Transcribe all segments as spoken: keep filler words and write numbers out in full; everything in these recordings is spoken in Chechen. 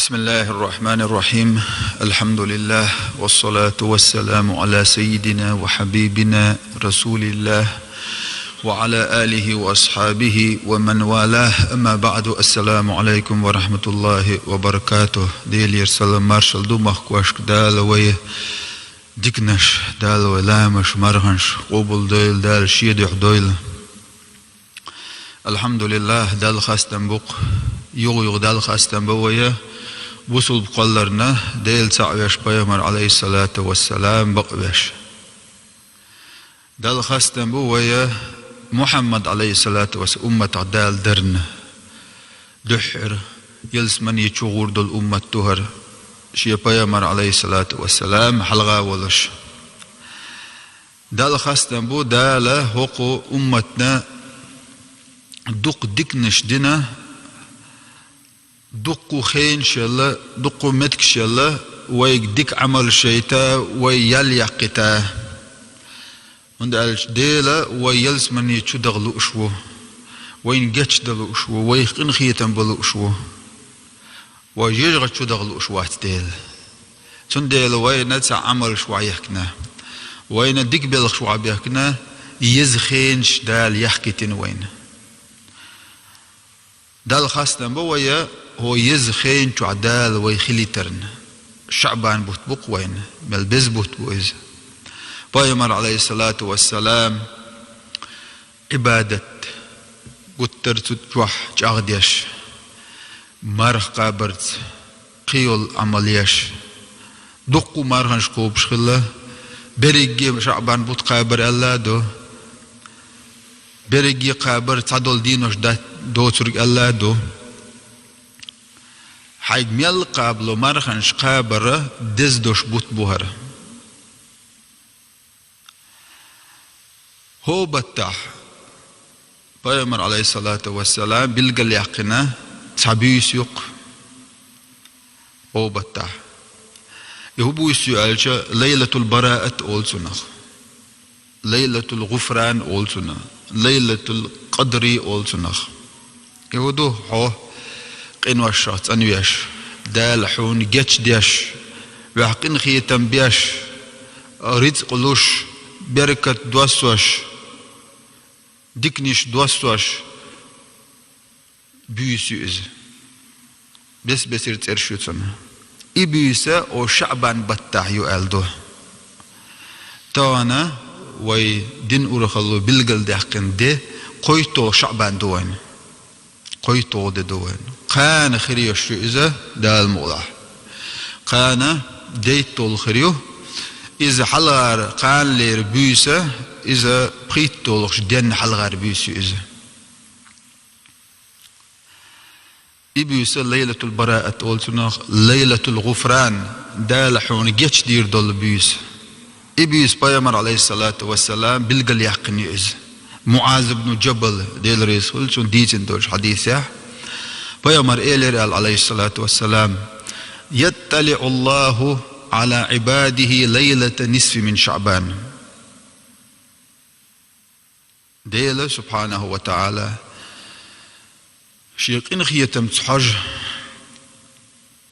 بسم الله الرحمن الرحيم. الحمد لله، والصلاة والسلام على سيدنا وحبيبنا رسول الله، وعلى آله وأصحابه ومن والاه. أما بعد، السلام عليكم ورحمة الله وبركاته. Делера салам-маршал ду махкошка Дала вай диканаш, Дала вай ламаш, марханаш къоабалдойла, Дала шен духьа дойла. الحمد لله, Далла хастам бу-кх, юха-юха Далла хастам бу вай бусалба кхолларна, Дела цаӀ веш, Пайхамар, عليه الصلاة والسلام, бакъ веш. Далла хастам бу вай Мухьаммад, عليه الصلاة والسلام, умматах Дала дарна. Дуьххьара ялсмани чу гӀур дола уммат ду хӀара, шен Пайхамар, عليه الصلاة والسلام, хьалха волаш. Далла хастам бу, Дала хӀокху умматна дукха диканаш дина, дуккха хенаш елла, дуккха меттигаш елла, вайга дика Ӏамалаш яйта, вай ял яккхийта. ХӀунда аьлча Дела вай ялсмани чу даха лууш ву, вайна гечдан лууш ву, вайх къинхетам бан лууш ву. Вай жижигӀа чу даха лууш вац Дела. Цундела вайна цхьа Ӏамалаш вайхкина, вайна дика белхаш вайбехкина, еза хенаш Дала яхкийтина вайна. Далла хастам бу вай хӀокху еза хен чохь Дала вай хилийтарна. ШаӀбан бутт бу-кх вайна, мел беза бутт бу иза. Пайхамар, عليه الصلاة والسلام, Ӏибадат гуттар а цу чохь чӀагӀдеш, марха кхабарца, кхин йолу Ӏамал еш. Дуккха марханаш кхобуш хилла, берриге а ШаӀбан бутт кхабар аьлла а ду, берриге а кхабар цхьадолу денош дац доцург аьлла а ду. Хьайга мел кхабало марханаш кхабар деза долуш бутт бу хӀара. ХӀокху баттахь Пайхамар, عليه الصلاة والسلام, билгалъяьккхина цхьа буьйса ю-кх хӀокху баттахь. И хӀун буьйса ю аьлча, Лайлатул-Бараат олу цунах, Лайлатул-ГӀуфран олу цунах, Лайлатул-Къадри олу цунах. И хӀун ду? Хьо къиношах цӀанвеш, Дала хьуна гечдеш, ваьхьа къинхетам беш, рицкъ луш, беркат доссош, диканаш доссош буьйса ю иза. Бес-бесара цӀераш ю цунна. И буьйса хӀокху ШаӀбан баттахь ю аьлла ду. Тахана вай дин урхалло билгалдаьккхина де кхойтталгӀа ШаӀбан ду вайна. КхойтталгӀа де ду вайна. Кхана хир йолуш ю иза, Дала мукъалахь. Кхана дейтталгӀа хир ю. Иза хьалхара кханалера буьйса, иза пхийтталгӀачу денна хьалхара буьйса ю иза. И буьйса Лайлатул-Бараат олу цунах, Лайлатул-ГӀуфран, Дала хьуна гечдийр долу буьйса. И буьйса Пайхамар, عليه الصلاة والسلام, билгалъяьккхина ю иза. МуӀаз ибн Джабал, Дела реза хуьлда цунна, дийцина долчу хьадисехь, Пайхамар элира аьлла, عليه الصلاة والسلام: يطلع الله على عباده ليلة النصف من شعبان. Дела, субхьанаху ва таӀала, шен къинхетамца хьожу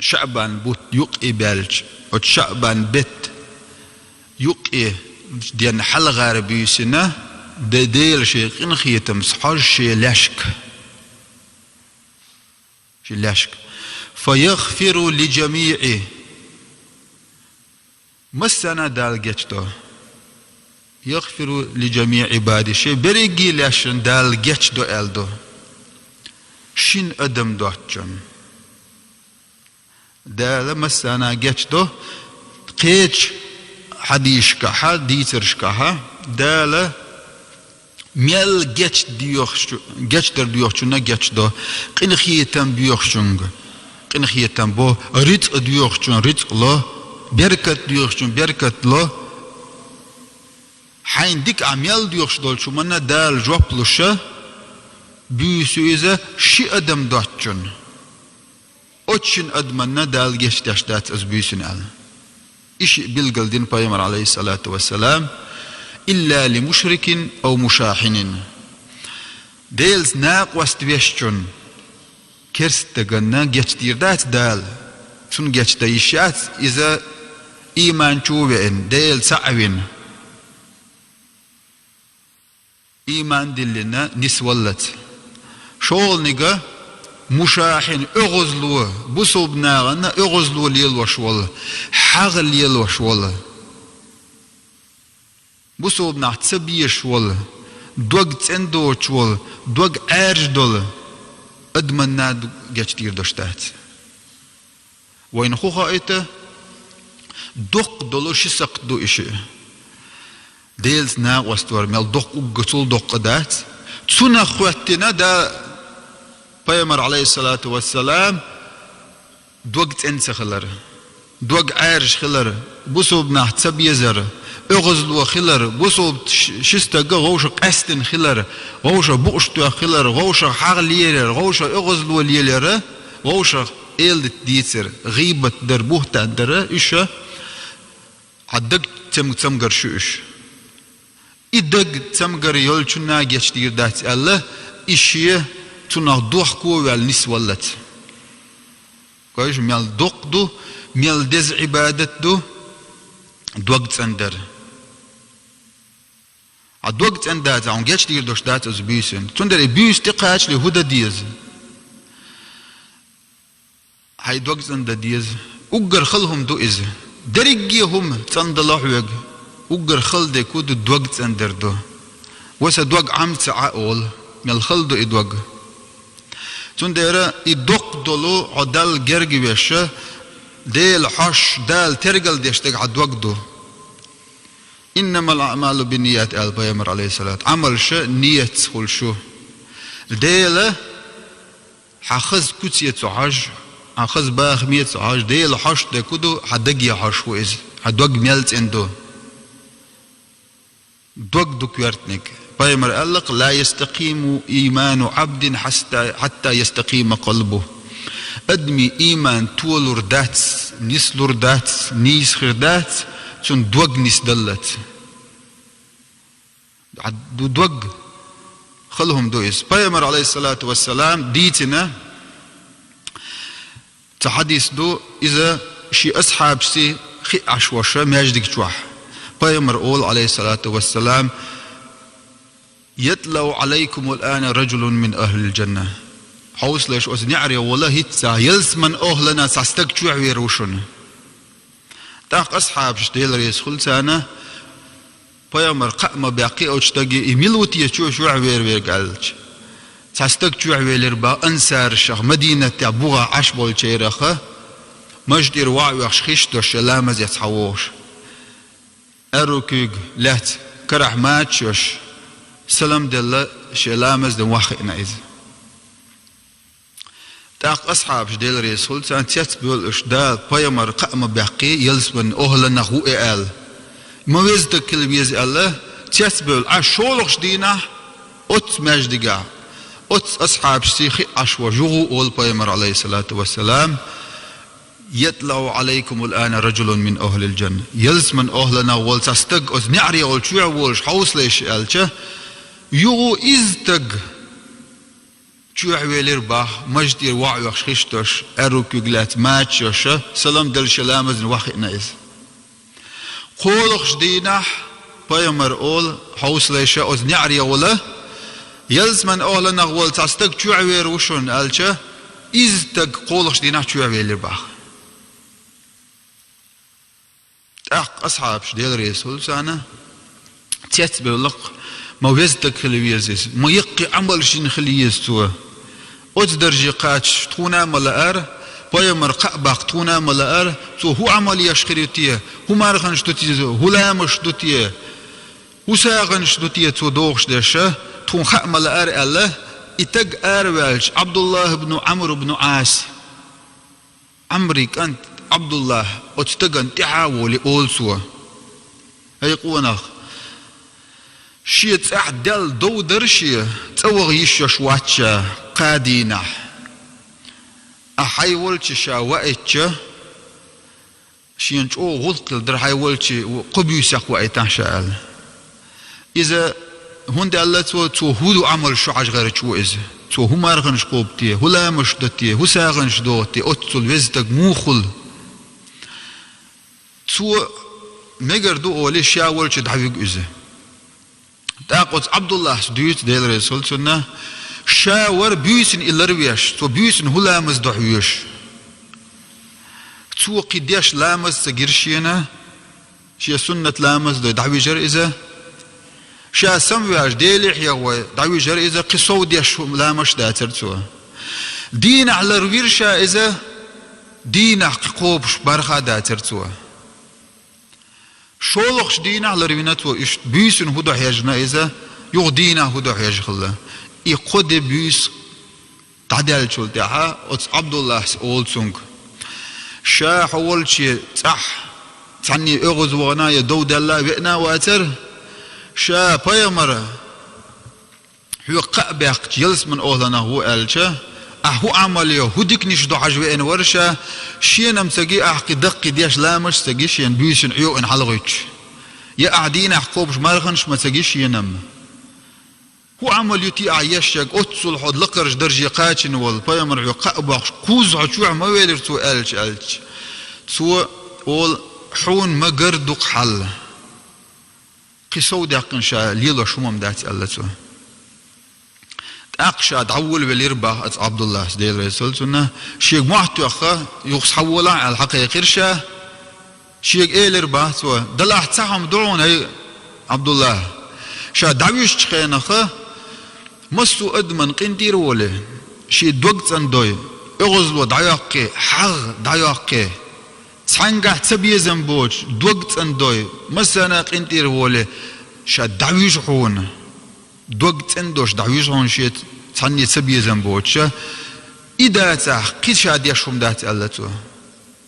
ШаӀбан бутт юккъе баьлча, оцу ШаӀбан бетт юккъе денна хьалхара буьйсина, де-, Дела шен къинхетамца хьожу шен лаьшка. Шен лаьшка. فيغفر لجميع. Массарна Дала гечдо. يغفر لجميع عباده. Шен берриге а лаьшна Дала гечдо аьлла ду. Шина адам доцчунна Дала массарна гечдо. Кхечу хьадисашкахьа, дийцаршкахьа, Дала мел гечдоьхучу-, гечдар доьхучунна гечдо, къинхетам боьхучуьнга къинхетам бо, рицкъ доьхучунна рицкъ ло, беркат доьхучунна беркат ло. Хьайна дика Ӏамал доьхуш долчу хӀуманна Дала жоп луша буьйса ю иза ши адам доцчунна. Оцу шина адаманна Дала гечдеш дац иза буьйсина аьлла. И шиъ билгалдина Пайхамар, عليه الصلاة والسلام: إلا لمشرك أو مشاحن. Делаца накъост вешчунна, керста стаганна гечдийр дац Дала. Цунна гечдан йиш яц, иза ийман чу веана, Дела цхьаъ вина, ийман диллина нисваллалц. ШолгӀаниг мушахьин оьгӀазло, бусалба нахана оьгӀазло лелош вола, хьагӀ лелош вола, бусалба нах ца безаш вола, дог цӀена доцуш вола, дог Ӏаьржа дола адаманна гечдийр долуш дац. Вайна хӀун хаийта, доккха долу ши сакхт ду и шиъ. Делаца накъост вар мел доккха, уггар цул доккха дац. Цунах хӀоьттина да Пайхамар, Ӏалайхиссалату вассалам, дог цӀена ца хилар, дог Ӏаьржа хилар, бусалба нах ца безар, оьгӀазло хилар, бусалба ш-, ши стага вовшах къаьстина хилар, вовшах букъаш тоьхна хилар, вовшах хьагӀ лелаяр, вовшах оьгӀазло лелаяр, вовшах эладита дийцар, гӀийбат дар, бухӀтан дар, уьш хьан даг цам-, цамгарш ю уьш. И даг цамгар йолчунна гечдийр дац аьлла, и шиъ цунах дохко а ваьлла нисваллалц. Кхойша, мел доккха ду, мел деза Ӏибадат ду дог цӀена дар. Хьан дог цӀена дац, хьуна гечдийр долуш дац оцу буьйсанна. Цундела и буьйса тӀекхачале хӀун дан деза? Хьайн дог цӀена дан деза. Уггар хала хӀума ду иза. Дерриге хӀума цӀена дала хьоьга, уггар хала дерг хӀун ду, дог цӀена дар ду. Ва сан дог Ӏама ца Ӏа олу, мел хала ду и дог. Цундела и доккха долу, хьо Далла герга веш, Дела хьош, Дала тергал деш дерг хьан дог ду. «Иннамал аъмалу бинният», аьлла Пайхамар, Ӏалайхиссалату. Ӏамалш ниятца хуьлуш ю. Дела хьан хаза куьце ца хьожуш, хьан хаза бахаме ца хьожуш, Дела хьош дерг хӀун ду, хьан даге хьожуш ву иза, хьан дог мел цӀена ду. Дог ду коьртаниг. Пайхамар аьлла-кх: «Ла ястакъиму ийману Ӏабдин хьатта, хьатта ястакъима къалбу». Адамийн ийман толур дац, нислур дац, нийса хир дац, цуьнан дог нисдаллалц. Д-, ду дог, хала хӀума ду иза. Пайхамар, Ӏалайхиссалату вассалам, дийцина цхьа хьадис ду, иза шен асхьабашций хиъна Ӏаш волуш маьждиг чохь. Пайхамар олу, Ӏалайхиссалату вассалам: «ЯтӀлаӀу Ӏалайкумул-ана ражулун мин ахӀлил-жанна». Хьовсалаш, оцу неӀаре волу хӀинца ялсаманин охӀланах цхьа стаг чоьхьавер ву шуна. ТӀаккха асхьабаш, Дела реза хуьлда царна, Пайхамар кхаъ ма баьккхи оцу стаге, и мила ву те чоьхьавер верг аьлча. Цхьа стаг чоьхьавелира боху ансарашах, Мадинатехь бухахь Ӏаш болчарех, маьждиг тӀера ваӀ оьхуш хиш а долуш, шен ламазе схьавогӀуш. Аьрру куьйга лаьцна карахь мача йолуш, салам делла, шен ламаз дина ваха хиъна иза. ТӀаккха асхьабаш, Дела реза хуьлда царна, цецбевлла уьш, Дала, Пайхамар кхаъ ма баьккхи, ялсаманин охӀланах ву и аьлла. Ма веза стаг хила веза аьлла, цецбевлла Ӏаш, шолгӀачу дийнахь оццу маьждигехь, оццу асхьабашций хиъна Ӏаш волуш, юха а олу Пайхамар, Ӏалайхиссалату вассалам: «ЯтӀлаӀу Ӏалайкумул-ана ражулун мин ахӀлил-жанна». Ялсаманин охӀланах волу цхьа стаг оцу неӀаре волчу чоьхьа волуш, хьовсалаш, аьлча, юха а иза стаг чоьхьавелира боху, маьждиг тӀера ваӀ оьхуш хиш а долуш, аьрру куьйга лаьцна мача йолуш, салам делла, шен ламаз дина ваха хиъна иза. КхоалгӀачу дийнахь Пайхамар олу, хьовсалаш, оцу неӀаре волу ялсаманин охӀланах волу цхьа стаг чоьхьавер ву шуна аьлча, иза стаг кхоалгӀачу дийнахь чоьхьавелира боху. ТӀаккха асхьабаш, Дела реза хуьлда царна, цецбевлла-кх, ма веза стаг хила веза иза, ма яккхий Ӏамалш йина хила еза цо. Оцу дарже кхаччалц тхуна а ма лаьара, Пайхамар кхаъ баккха тхуна а ма лаьара, цо хӀун Ӏамал еш хир ю те, хӀун марханаш ду те, хӀун ламазаш ду те, хӀун сагӀанаш ду те цо дохуш дерш, тхуна хаа ма лаьара аьлла, и стаг араваьлча, Ӏабдуллахь ибн Ӏамр ибн Ӏас, Ӏамрин кӀант Ӏабдуллахь оцу стагана тӀаьхьа а волий, олу цо: «ХӀай къонах, шен цӀахь даьлла дов дара шен, цӀа ваха йиш йолуш вац ша кхаа дийнахь. Ахь хьайн волчу ша ваийтча, шена чӀогӀа гӀуллакх хилла дара, хьайн волчу кхо буьйсех ваийтахь ша», – аьлла. Иза хӀунда аьлла цо, цо хӀун ду Ӏамалш шу хьажа гӀерташ ву иза? Цо хӀун марханаш кхобу те, хӀун ламазаш до те, хӀун сагӀанаш доху те, оццул веза стаг муха хуьлу? Цо мегар ду олий, ша волча дӀавуьгу иза. ТӀаккха оцу Ӏабдуллахьас дуьйцу, Дела реза хуьлда цунна, ша вара буьйсанна и ларвеш, цо буьйсанна хӀун ламаз до хьоьжуш. Цо кхин деш ламаз ца гира шена, шен суннат ламаз дой дӀавижара иза. Ша самаваьжа, Деле хьехавой дӀавижара иза, кхин сов деш ламазаш дацара цо. Дийнахь ларвира ша иза, дийнахь кхин кхобуш марха а дацара цо. ШолгӀачу дийнахь ларвина цо иштта, буьйсанна хӀун до хьежна иза, юха дийнахь хӀун до хьежна хилла. И кхо де буьйса дӀадаьллачул тӀаьхьа оцу Ӏабдуллахьас олу цуьнга: «Ша хьо волчу цӀахь цхьанне оьгӀазвахана я дов даьлла веана а вацара, ша пайхамар хьоьга кхаъ баьккхича ялсаманин охӀланах ву аьлча, ахь хӀун Ӏамал йо, хӀун диканаш до хьажа веана вара ша, шена-м ца ги ахь кхин даккхий деш ламазаш ца ги шена буьйсанна Ӏуьйкъана хьалагӀуьттуш. Я ахь дийнахь кхобуш марханаш ма ца ги шена-м. ХӀун Ӏамал ю те ахь еш ерг, оццул хьо лакхарчу дарже кхачийна волу пайхамар хьоьга кхаъ боккхуш, кхузза хьо чохь ма велира цо», аьлча, аьлча. Цо олу: «Хьуна ма-гарра ду-кх хьал. Кхин сов даьккхина ша лелош хӀума-м дац», аьлла цо. ТӀаккха ша дӀаволавелира боху оцу Ӏабдуллахьас, Дела реза хуьлда цунна, шега мохь тоьхна, юха схьаволахь аьлла хьакхайкхира ша. Шега элира боху цо: «Делахь цхьа хӀума ду хьуна, хӀай Ӏабдуллахь, ша дӀавуьжучу хенахь массо а адаман къинтӀера волий, шен дог цӀандой, оьгӀазло дӀайоккхий, хьагӀ дӀайоккхий, цхьаьнгахь цабезам боцуш, дог цӀандой, массарна а къинтӀера волий, ша дӀавуьжу хьуна, дог цӀандош дӀавуьжу хьуна шен, цхьанне цабезам боцуша, и дацахь, кхин ша деш хӀума дац», аьлла цо.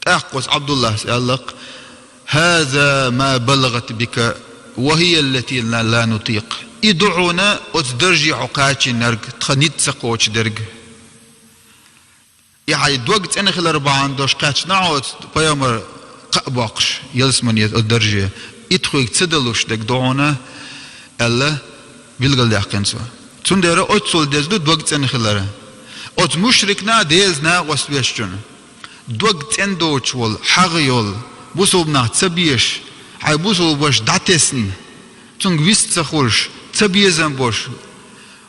ТӀаккха оцу Ӏабдуллахьас аьлла-кх: «ХӀаза ма балагӀат бика, ва хӀия ллати ла нутикъ». И ду хьуна оцу дарже хьо кхачийнарг, тхан ницкъ ца кхочушдерг. И хьайн дог цӀена хилар бахьана долуш кхаьчна хьо оцу пайхамар кхаъ боккхуш ялсамане оцу дарже. И тхоьга ца далуш дерг ду хьуна, аьлла, билгалдаьккхина цо. Цундела оццул деза ду дог цӀена хилар. Оцу мушрикна а, Делаца накъост везачунна. Дог цӀена доцуш волу, хьагӀ йолу, бусулба нах ца безаш, хьайн бусулба ваша дӀатесна, цуьнга вист ца хуьлуш, цабезам болуш,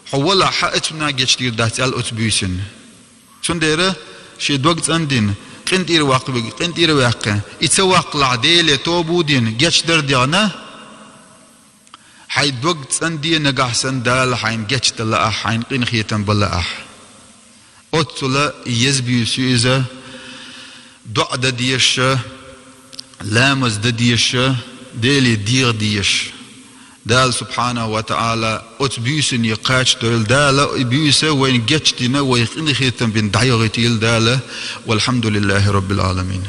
хьо валахь, хьан ацамна гечдийр дац аьлла оцу буьйсанна. Цундела шен дог цӀандина, къинтӀера ваккха верг къинтӀера ваьккхина, и ца ваккхалахь, Деле тоба а дина, гечдар а дина, хьайн дог цӀанде, нагахь санна Дала хьайна гечдан лаахь, хьайна къинхетам бан лаахь. Оццула еза буьйса ю иза, доӀа дан дезаш, ламаз дан дезаш, Деле дегӀа дезаш. Дала субхьанаху ва таӀала оцу буьйсане кхачадойла, Дала и буьйса вайна гечдина, вай къинхетам бина дӀайохуьйтийла Дала. Валхьамдулиллахи роббил Ӏаламин.